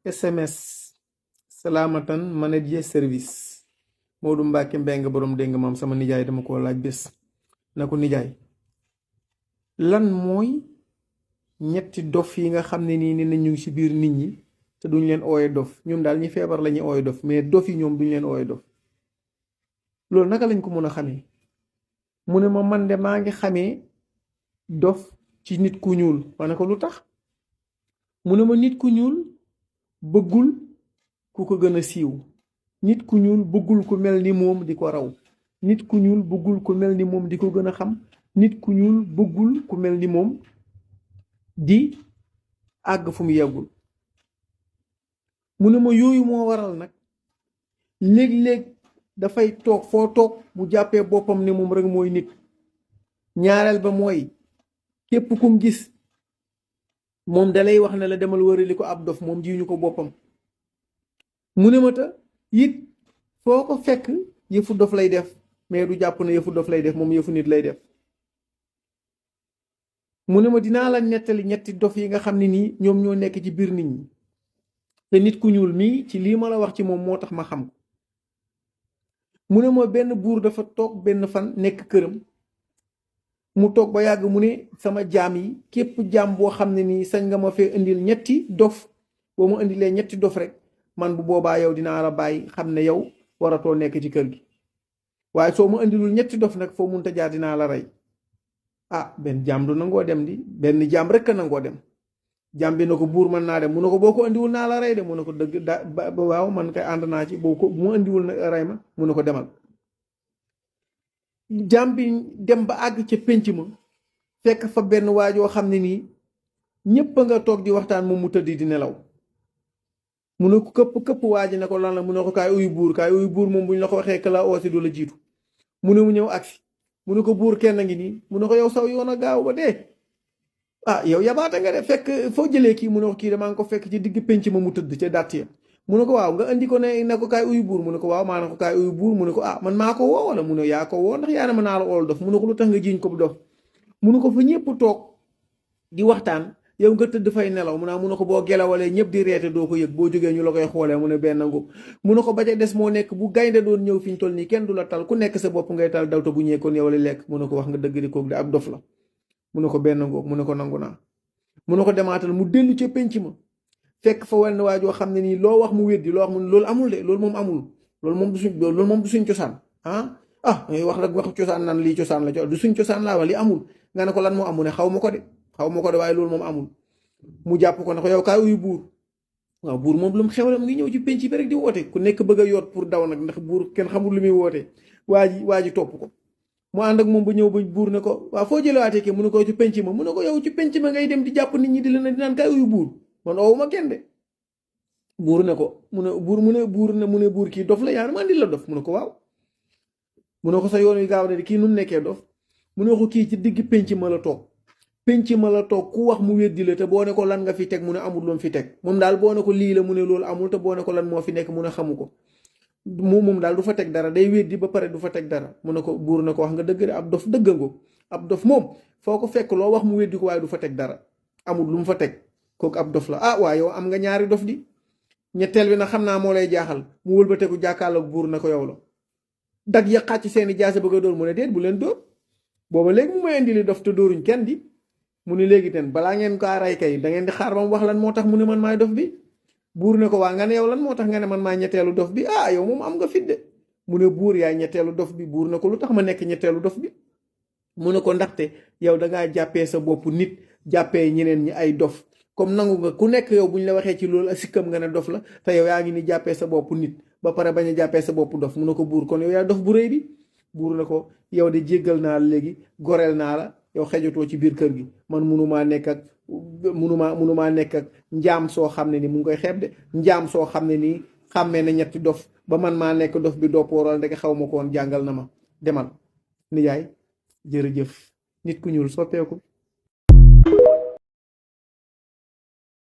SMS salaamatan manager service Modou Mbacke Mbeng borom dégg nga maam sama nijaay dama ko laaj bés na ko nijaay lan mooy ñetti dof yi nga xam ne nii ne ñu ngi ci biir nit ñi te duñ leen ooye dof ñoom daal ñi feebar la ñuy ooye dof mais dof yi ñoom duñ leen ooye dof loolu naka lañ ko mën a xamee mu ne ma man de maa ngi xamee dof ci nit ku ñuul ma ne ko lu tax mu ne ma nit ku ñuul bëggul ku ko gën a siiw nit ku ñuul bëggul ku mel ni moom di ko raw nit ku ñuul bëggul ku mel ni moom di ko gën a xam nit ku ñuul bëggul ku mel ni moom di àgg fu mu yeggul mu ne ma yooyu moo waral nag léeg-léeg dafay toog foo toog bu jàppee boppam ne moom rek mooy nit ñaareel ba mooy képp kum gis moom dalay wax ne la demal wërali ko ab dof moom jiñu ko boppam mu ne ma ta it foo ko fekk yëfu dof lay def mais du jàpp ne yëfu dof lay def moom yëfu nit lay def mu ne ma dinaa la nettali ñetti dof yi nga xam ne nii ñoom ñoo nekk ci biir nit ñi te nit ku ñuul mii ci lii ma la wax ci moom moo tax ma xam ko mu ne ma benn buur dafa toog benn fan nekk këram mu toog ba yàgg mu ne sama jaam yi képp jaam boo xam ne nii sañ nga ma fee indil ñetti dof boo ma indilee ñetti dof rek man bu boobaa yow dinaa la bàyyi xam ne yow waratoo nekk ci kër gi waaye soo ma indilul ñetti dof nag foo munta jaar dinaa la rey ah benn jaam du nangoo dem di benn jaam rek a nangoo dem jaam bi na ko buur mën naa dem mu ne ko boo ko indiwul naa la rey de mu ne ko dëgg waaw man kay ànd naa ci boo ko mu indiwul na rey ma mu ne ko demal jaam bi dem ba àgg ca pénc ma fekk fa benn waajoo xam ne nii ñépp a nga toog di waxtaan moom mu tëdd di nelaw mu ne ko këpp waaji ne ko lan la mu ne ko kaay uyu buur moom bu ñu la ko waxee que la oosi du la jiitu mu ne mu ñëw agsi mu ne ko buur kenn ngi nii mu ne ko yow saw yoon a gaaw ba dee ah yow yabaata nga de fekk foo jëlee kii mu ne ko kii damaa ngi ko fekk ci digg pénc ma mu tëdd ca dàtt ya mu ne ko waaw nga andi ko ne ko kaay uyu buur mu ne ko waaw maa ne ko kaay uyu buur mu ne ko ah man maa ko woo wala mu ne yaa ko woo ndax yaa ne ma naa la ool dof mu ne ko lu tax nga jiiñ ko dof mu ne ko fa ñëpp toog di waxtaan yow nga tëdd fay nelaw mu ne ko boo gelawalee ñëpp di reete doo ko yëg boo jógee ñu la koy xoolee mu ne benn ngub mu ne ko ba ca des moo nekk bu gaynde doon ñëw fi ñu toll nii kenn du la tal ku nekk sa bopp ngay tal dawta bu ñeekoon yow la lekk mu ne ko wax nga dëgg di koog di ab dof la mu ne ko benn ngub mu ne ko nangu naa mu ne ko demaatal mu dellu ca penc ma fekk fa wenn waajoo xam ne nii loo wax mu weddi loo wax mu loolu amul de loolu moom amul loolu moom du suñ cosaan wax rek waxu cosaan naan lii cosaan la du suñ cosaan laa wax li amul nga ne ko lan moo am mu ne xaw ma ko de waaye loolu moom amul mu jàpp ko ne ko yow kaay uyu buur waaw buur moom lu mu xew la mu ngi ñëw ci penc bi rek di woote ku nekk bëgg a yoot pour daw nag ndax buur kenn xamul lu muy woote waa ji topp ko mu ànd ak moom ba ñëw ba buur ne ko waaw foo jëlewaatee kii mu ne ko ci penc ma mu ne ko yow ci penc ma ngay dem di jàpp nit ñi di leen di naan kaay uyu buur man oowuma kenn de buur ne ko mu ne buur kii dof la yaa ma andi la dof mu ne ko waaw mu ne ko sa yoon wi gaaw de kii nu mu nekkee dof mu ne ko kii ci digg penc ma la toog ku wax mu weddi la te boo ne ko lan nga fi teg mu ne amul lu mu fi teg moom daal boo ne ko lii la mu ne loolu amul te boo ne ko lan moo fi nekk mu ne xamu ko moom daal du fa teg dara day weddi ba pare du fa teg dara mu ne ko buur na ko wax nga dëgg de ab dof dëggango ab dof moom foo ko fekk loo wax mu weddi ko waaye du fa teg dara amul lu mu fa teg kooku ab dof la waaye yow am nga ñaari dof di ñetteel bi nag xam naa moo lay jaaxal mu wëlbateeku jàkkaarloog buur na ko yow la dag ya xàcc seeni jaase bëgg a dóor mu ne déet bu leen dóor booba léegi mu may indi li dof te dóoruñ kenn di mu ne léegi ten balaa ngeen kaa rey kay da ngeen di xaar ba mu wax lan moo tax mu ne man maay dof bi buur ne ko waa nga ne yow lan moo tax nga ne man maay ñetteelu dof bi yow moom am nga fit de mu ne buur yaay ñetteelu dof bi buur ne ko lu tax ma nekk ñetteelu dof bi mu ne ko ndaxte yow dangaa jàppee sa bopp nit jàppee ñeneen ñi ay dof comme nangu nga ku nekk yow bu ñu la waxee ci loolu sikkam nga ne dof la te yow yaa ngi ni jàppee sa bopp nit ba pare bañ a jàppee sa bopp dof mu ne ko buur kon yow yaa dof bu rëy bi buur ne ko yow de jéggal naa la léegi goreel naa la yow xejatoo ci biir kër gi man munumaa nekk ak njaam soo xam ne ni mu ngi koy xeeb de njaam soo xam ne nii xàmmee na ñetti dof ba man maa nekk dof bi doppooral ndeke xaw ma ko woon jàngal na ma demal nijaay jërëjëf nit ku ñuul soppeeku